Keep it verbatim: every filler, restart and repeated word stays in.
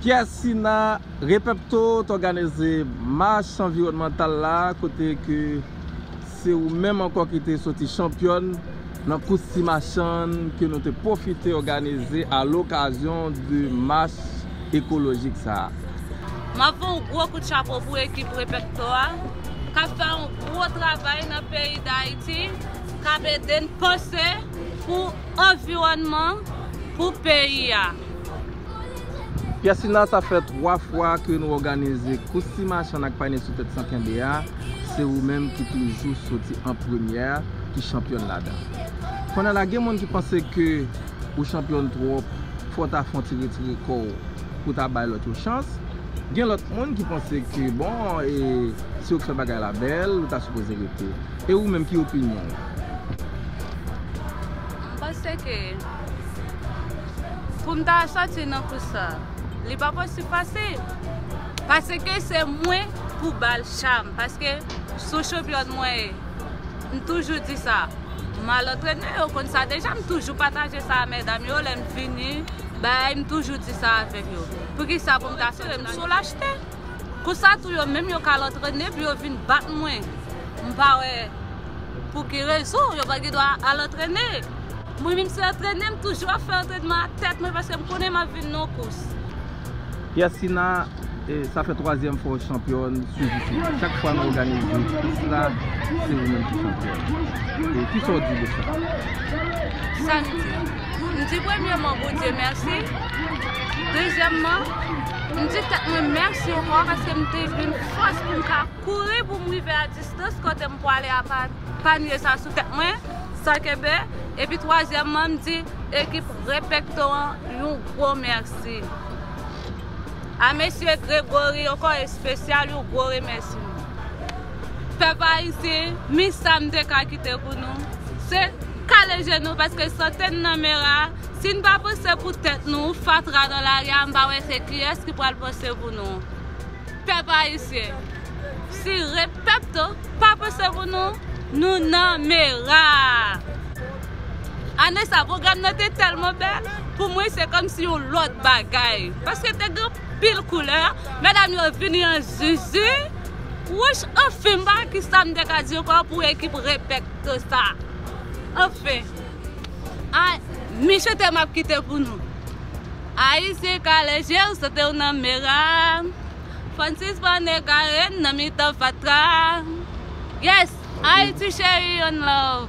Piercina Repepto t òganize mach anviwònmantal la, kote ke se ou menm ankò ki te soti chanpyòn nan kous ti machann ke nou te pwofite òganize a lokazyon de mach ekolojik sa a. M ap fè yon gwo kout chapo pou ekip Repepto a, k ap fè yon gwo travay nan peyi Dayiti, k ap ede n panse pou anviwònman, pou peyi a. Piercina, sa fè twa fwa ke nou òganize kous ti machann ak panye sou tèt san kenbe a, se ou menm ki toujou soti an premyè, ki chanpyòn ladan. Kounye a la, gen moun ki panse ke ou chanpyòn twòp, fò w ta fè yon ti retire kò w pou w ta bay lòt yo chans. Gen lòt moun ki panse ke, bon, e, se yo k fè bagay la bèl, ou ta sipoze rete. E ou menm, ki opinyon w? M panse ke pou m ta sòti nan kous sa, li pa posib fasil. Paske se mwen pou ba l cham. Paske sou chanpyòn mwen ye. M toujou di sa. M al antrene, yo konn sa deja. M toujou pataje sa a medam yo lè m vini. Bay, m toujou di sa avèk yo. Poukisa pou m ta sòti nan kous sa? Konsa tou yo menm yo ka al antrene pou yo vin bat mwen. M pa wè pou ki rezon yo pa gen dwa al antrene. Mwen menm se antrene, m toujou ap fè antrènman ak tèt mwen paske m konnen m ap vin nan kous. Piercina, e, sa fè twazyèm fwa w chanpyòn, swivi, swivi. Chak fwa nou òganize kous la, se ou menm ki chanpyòn. E kisa w di de sa? Sa m di? M di premyèman Bondye mèsi. Dezyèmman, m di tèt mwen mèsi ankò paske m te jwenn fòs pou m ka kouri pou m rive a distans kote m pwale a pa, panye sa sou tèt mwen, san kenbe. Epi twazyèmman, m di ekip Repepto an yon gwo mèsi. A mesye Gregory ankò espesyal, yon gwo remèsiman. Pèp ayisyen, mi sa m te ka kite pou nou, se kale je nou paske sante n nan mera. Si n pa panse pou tèt nou, fatra nan lari a, m pa wè se kiyès ki pral panse pou nou. Pèp ayisyen, si Repepto pa panse pou nou, nou nan mera. Ane sa, pwogram nan te tèlman bèl, pou mwen se kòmsi yon lòt bagay. Paske te gen pil koulè, medam yo vini an zizi. Wouch, anfen, m pa wè kisa m te ka di ankò pou ekip Repepto sa. Anfen, a, mi chante m ap kite pou nou. Ayisyen kale je w, sante w nan mera. Fò n sispann egare n nan mitan fatra. Yes, Ayiti cheri, one love.